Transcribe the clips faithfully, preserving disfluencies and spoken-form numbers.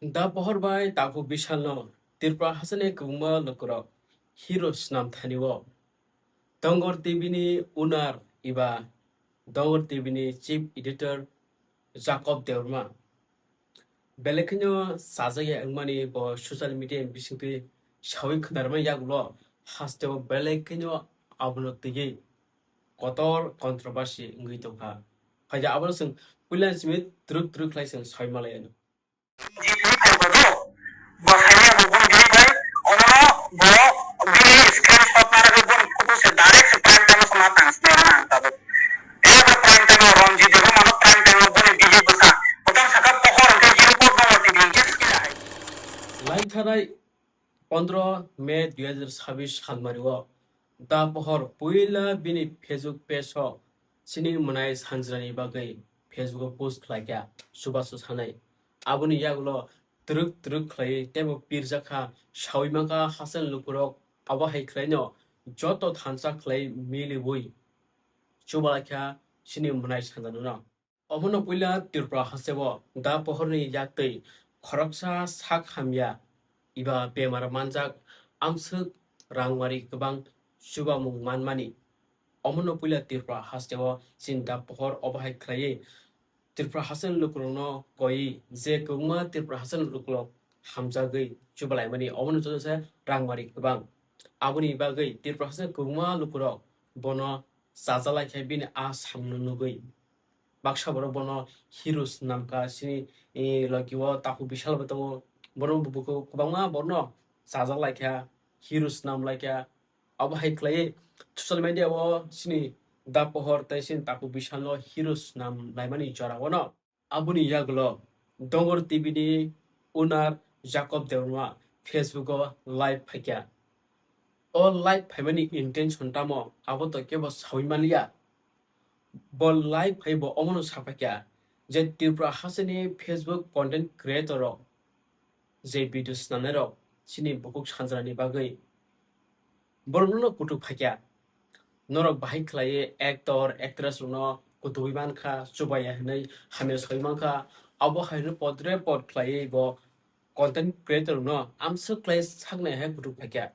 Da Pohor bai Taku Bishalno Tripura hasteni kwbangma lukurok hero swnam thani o. Dongor T V ni owner eba Dongor T V ni chief editor Jacob Debbarma belai kheno chajakya wngmani bo social media ni bisingtwi sawi khwnarma yagulo hasteo belai kheno abono twiwi kotor controversy wngwi tongkha. Phaikhe abono chwng puila simi twrwk twrwk khlai chwng sawi malai anw. Jitwi thangkha do. Bo saimanya bo boni bini bai, omono bo bini screenshot narwgwi boni photo se direct se prime time o songma tang sinai mano ang tabuk. Eba prime time o Ranjit Debbarma no prime time o boni bini bwsa. Botang saka pohor hwnkhe hero bo bongor tini hwnkhe skill hai. Laitharai pondro May dui hazar sabis salmari o Da Pohor puila bini Facebook page o chini mwnai sanjrani bagwi Facebook o post khlaikha chubachu sanai. Aboni yagulo twrwk twrwk khlaiwi teibo pirjakha sawi mankha hasteni lukurok abo hai khlaino joto thansa khlai miliwi chubalaikha chini mwnai sanjrano. Omono puila Tripura hasteo Da Pohorni yaktwi khoroksa sak hamya eba bemar manjak amswk rangmari kwbang chubamung manmani. Omono puila Tripura hasteo chini Da Pohor obo hai khlaiwi Tripura hasteni lukurokno koiwi je kwbangma Tripura hasteni lukurok hamjagwi chubalaimani omono joto se rangmari kwbang. Aboni bagwi Tripura hasteni kwbangma lukurok bono chajalai khe bini a samno nugwi. Baksa borok bono hero swnamkha, chini, eh, logi o Taku Bishal bo tongo. Bono bubuko kwbangma borno chajak laikha, hero swnam laikha. Abo hai khlaiwi social media o chini Da Pohor tei chini Taku Bishal no hero swnam laimani jora o no. Aboni yagulo Dongor T V ni owner Jacob Debbarma Facebook o live phaikha. O live phaimani intention tamo abo to kebo sawi manliya. Bo live phai bo omono saphaikha je Tripura hasteni Facebook content creator rok je video swnamnairok chini bukhuk sanjrani bagwi borokno kutuk phaikha. Norok bahai khlaiwi actor, actress rokno kutugwi mankha, chubaya hinwi hamya sawi mankha. Abo haino podre pod khlaiwi bo content creator rokno amswk khlai saknai hai kutuk phaikha.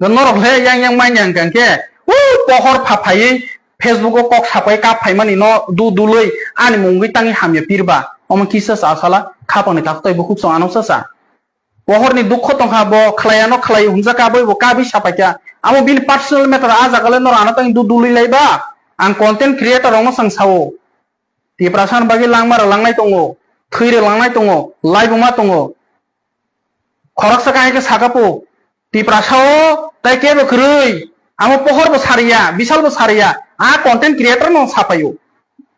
Norok le yang yang manya hwnkha khe, u pohor pha phaiwi Facebook o kok sapai kap phaimani no du dului ani mungwi tangwi hamya pirba. Omo kisa sa sala khapangni taktoi bukhuk song ano sa sa. Pohorni dukho tongkha, bo khlaiya no khlai hwnjak, aboi bo kabwi sapaikha. Amo bini personal matter, a jaga le norok ano tangwi du dului laiba. Ang content creator rokno chwng sao. Tiprasa ni bagwi langma rok langnai tongo, thwi rok langnai tongo, laibuma tongo. Khoroksa kahai khe saka po, Tiprasa o tai kebo kwrwi. Amo pohor bo sariya, bisal bo sariya. A content creator no sapaio.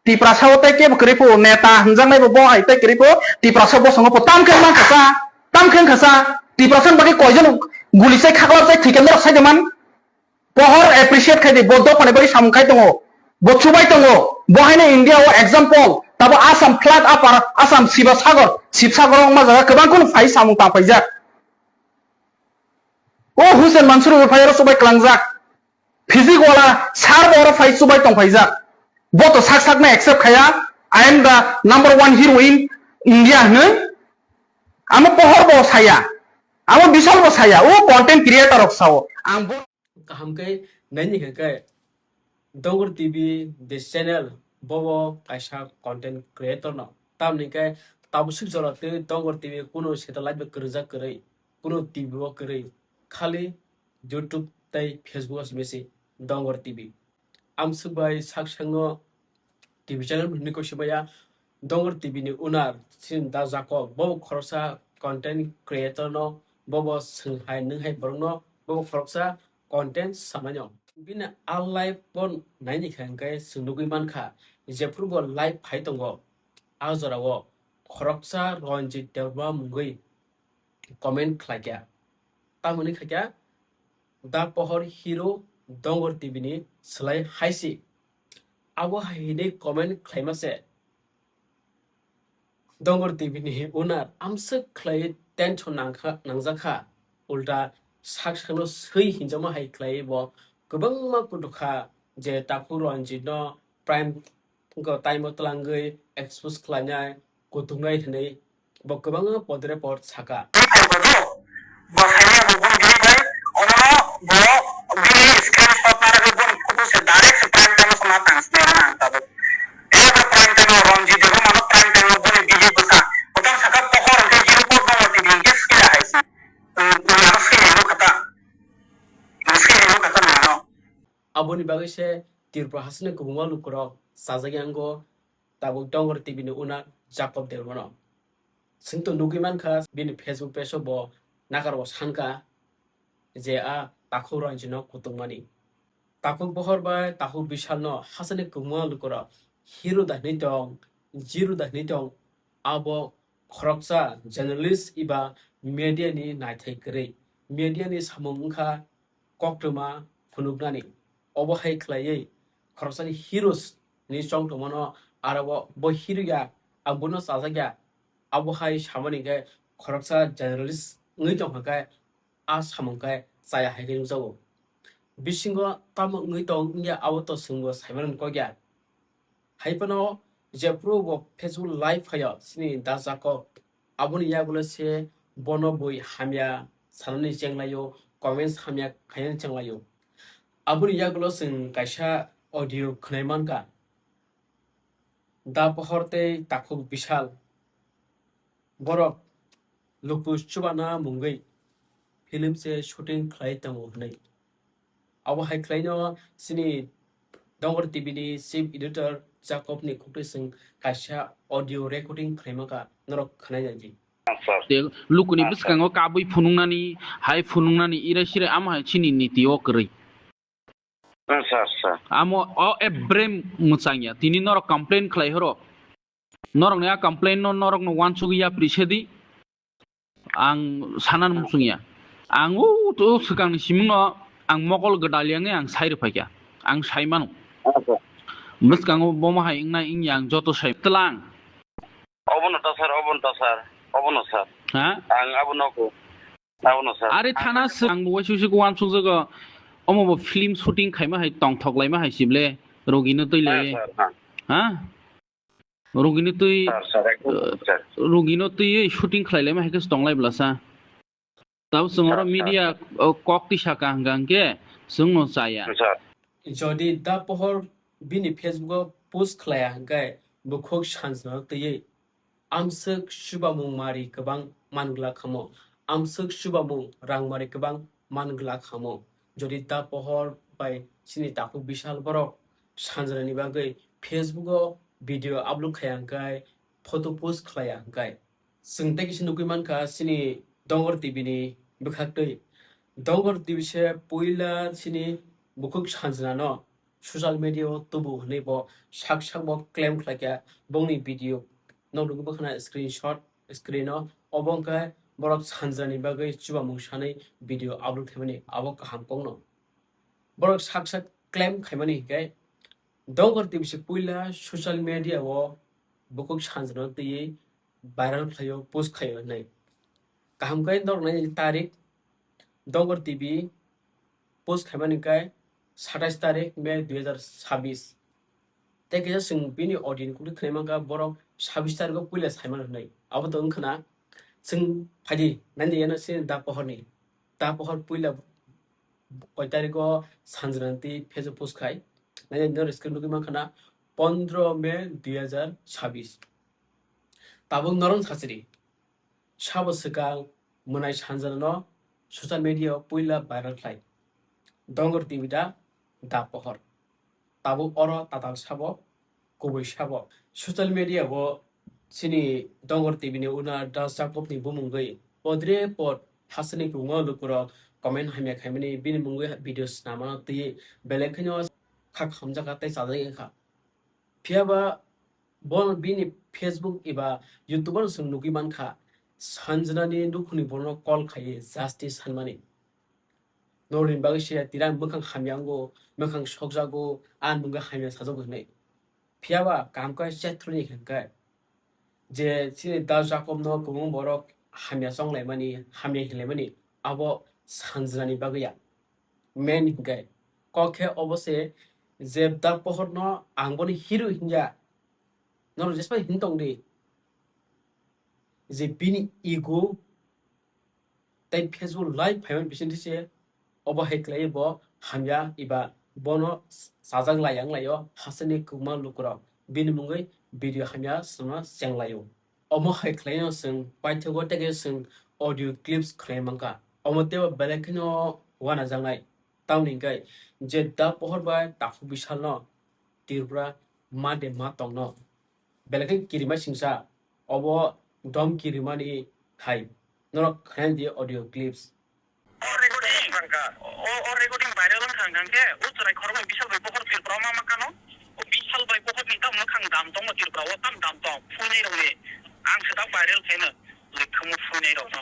Tiprasa o tai kebo kwrwi po, neta hwnjaknai bo bo hai tai kwrwi po, Tiprasa bosongo po tam khe man khasa, tam khe khasa. Tiprasa ni bagwi koijon guli chai khaklap chai thwikhe norok sai de man. Pohor appreciate khai di, bo dophani bagwi samung khai tongo, bo chubai tongo, bo haino India o example, tabo Assam flood upper, Assam Siva Sagar, Sib Sagar wngma jaga kwbang kheno phai samung tang paijak. O Hussein Mansoor bo phai oro chubai klangjak, Fiji wala sar bo oro phai chubai tong phaijak, bo to sak sakno accept khaya, "I am the number one hero in India" hinwi, amo pohor bo saya, amo bisal bo saya, o content creator rok sao, ang bo Kaham khe naini khe khe Dongor T V the channel bobo kaisa content creator no. Tamni khe tabuk sik jora tei Dongor T V kuno satellite bai kwrwjak kwrwi, kuno T V o kwrwi, khali YouTube tei Facebook o simi se Dongor T V. Amswk bai sak sakno T V channel hinwi kok simaya Dongor T V ni owner sin da Jacob bobo khoroksa content creator no bobo swng hai nwng hai borok no bobo khoroksa content samai no bini a live bo naini kha hwnkhe chwng nugwi mankha jephuru bo live phai tongo a jora o khoroksa Ranjit Debbarma mungwi comment khlaikha tamoni khaikha da pohor hero Dongor T V ni swlai haisi abo hai hinwi comment khlaima se. Dongor T V ni owner amswk khlai tension nangkha, nangjakha, ulta sak sakno swi hinjakma hai khlai bo kwbangma kutukha je Taku Ranjit no prime time o twlangwi expose khlainai, kutungnai hinwi Bo kwbangma podre pod saka. Bo saimaya bo boni bihik bai, omono bo bini screenshot narwgwi boni photo se direct se prime time o se ma tang sinai mano ang tabuk. Eba prime time o Ranjit Debbarma no prime time o boni bihik bwsa. Bwtang saka pohor hwnkhe Jim Pok Dongor T V hwnkhe swkila hai se. Ano swkila no khata. Swkila no khata mano. Aboni bagwi se Tripura hasteni kwbangma lukurok chajak yango tabuk Dongor T V ni owner Jacob Debbarma no. Chwng to nugwi mankha bini Facebook page o bo nakarbo sankha je a takhuk Ranjit no kutungmani. Takhuk Bohor bai takhuk Bishal no hasteni kwbangma lukurok hero da hinwi tong, zero da hinwi tong, abo khoroksa journalist eba media ni naithai kwrwi. Media ni samung wngkha koktwma phunuknani. Obo hai khlaiwi khoroksani heroes ni chongtongmano aro bo hero ya, ang bono chajak ya, abo hai samani khe khoroksa journalist wngwi tongkha khe a samung khe chaya hai khe nukjago. Bisingo tamo wngwi tong wngya abo to chwngbo saimano kok ya. Hai phano jephuru bo Facebook live phaio chini Da Jacob, aboni yagulo se bono bui hamya sanani chenglaio, comments hamya khainani chenglaio. Aboni yagulo chwng kaisa audio khwnai mankha, Da Pohor tei Takhuk Bishal borok luku chubana mungwi film se shooting khlai tongo hwnwi. Abo hai khlaino chini Dongor T V ni chief editor Jacob ni khukti chwng kaisa audio recording khlaimaka norok khwnai nai di. Te lukuni bwskango kabui phunuknani, hai phunuknani, irai sirai amo hai chini niti o kwrwi. Sir, sir. Amo o ebrem mwchangya, tini norok complain khlai horo. Norokni a complain no norokno uansugwi yapri sedi. Ang sanan muchungya. Ang o, o swkangni simingno ang mokol gwdal yangwi ang sai rwphaikha. Ang sai mano. Bwskango bomo hai wngnai wngya ang joto sai tlang. Obono ta sir, obono ta sir, obono sir. Ha? Ang abono ko, abono sir. Are thana se ang bo waisi waisi ko uansukjago. Omo bo film shooting khaima hai tongthok laima hai sible rogino twi Ha, lai. sir, ha. Ha? Rogino twi Sir, sir, ekdom sir. Rogino twi shooting khlai laima hai khe tong lai bwlasa. Tabo chwng oro Sir, sir. Media o kok twi saka hwnkha hwnkhe chwngno chaya. Sir. Jodi Da Pohor bini Facebook o post khlaiya hwnkhe bukhuk sanjwno twiwi amswk chubamung mari kwbang man glak hamo, amswk chubamung rang mari kwbang man glak hamo. Jodi Da Pohor bai chini Takhuk Bishal borok sanjwrani bagwi Facebook o video upload khaiya hwnkhe, photo post khlaiya hwnkhe, chwng tei kisa nugwi mankha chini Dongor T V ni bwkhaktwi. Dongor T V se puila chini bukhuk sanjwnano social media o tubu hwnwi bo sak sak bo claim khlaikha bongni video. Nok nugwi bwkhana screenshot screen o. Obo wngkha borok sanjwnani bagwi chubamung sanwi video upload khaimani abo kaham kokno. Borok sak sak claim khaimani hinkhe Dongor T V se puila social media o bukhuk sanjwrano twiwi viral khlaio, post khaio hwnwi. Kaham khe norok nainani tarik Dongor T V post khaimani khe satais tarik May dui hazar sabis. Tei kisa chwng bini audio ni kukli khwnai mankha borok sabis tarik o puila saimano hwnwi. Abo to wngkhana chwng phaidi nainani yano se Da Pohor ni. Da Pohor puila koi tarik o sanjwrani twi Facebook post khai. Nainani norok screen nugwi mankha na pondro May dui hazar sabis. Tabuk norok sachiri. Sabo swkang mwnai sanjwrano social media o puila viral khlai. Dongor T V da Da Pohor. Tabuk oro tatal sabo, kubui sabo. Social media o chini Dongor T V ni owner Da Jacob ni bumungwi podre pod hasteni kwbangma lukurok comment hamya khaimani bini mungwi video swnamano twi belai kheno kha khamjakha tei chajak wngkha. Phiyaba bo bini Facebook eba YouTube o chwng nugwi mankha, Sanjana ni dukhuni borokno call khaiwi justice sanmani. Norokni bagwi se tira mwkhang hamya wngo, mwkhang sokjago, a nungwi hamya sajago hinwi. Phiyaba kaham khe chethrwini hinkhe je chini Da Jacob no kwbangma borok hamya chonglaimani, hamya hinlaimani, abo Sanjana ni bagwi ya. Main hinkhe kok khe obo se je Da Pohor no ang bono hero hinya. Norok jesma hin tong di. je bini ego tei Facebook live phaimani bisingtwi se obo hai khlai bo hamya eba bono sajak lai ang laio hasteni kwbangma lukurok bini mungwi video hamya swnamna cheng laio. Omo hai khlaino chwng paithago tei khe chwng audio clips khwnai mankha. Omo teibo belai kheno wanajaknai. Tamoni hwnkhe je da pohor bai takhuk bisalno Tripura ma de ma tongno. Belai khe kirima singsa obo dom kirimani hai. Norok khwnai di audio clips. O recording, o, o recording viral wngkha hwnkhe, o chwrai khoroknwi Bishal bai pohor Tripura ma mankha no. O Bishal bai pohor ni tam mwkhang dam tongo Tripura o, tam dam tong, phuinai rokni. Ang se ta viral khaino, lwkhumu phuinai rokno.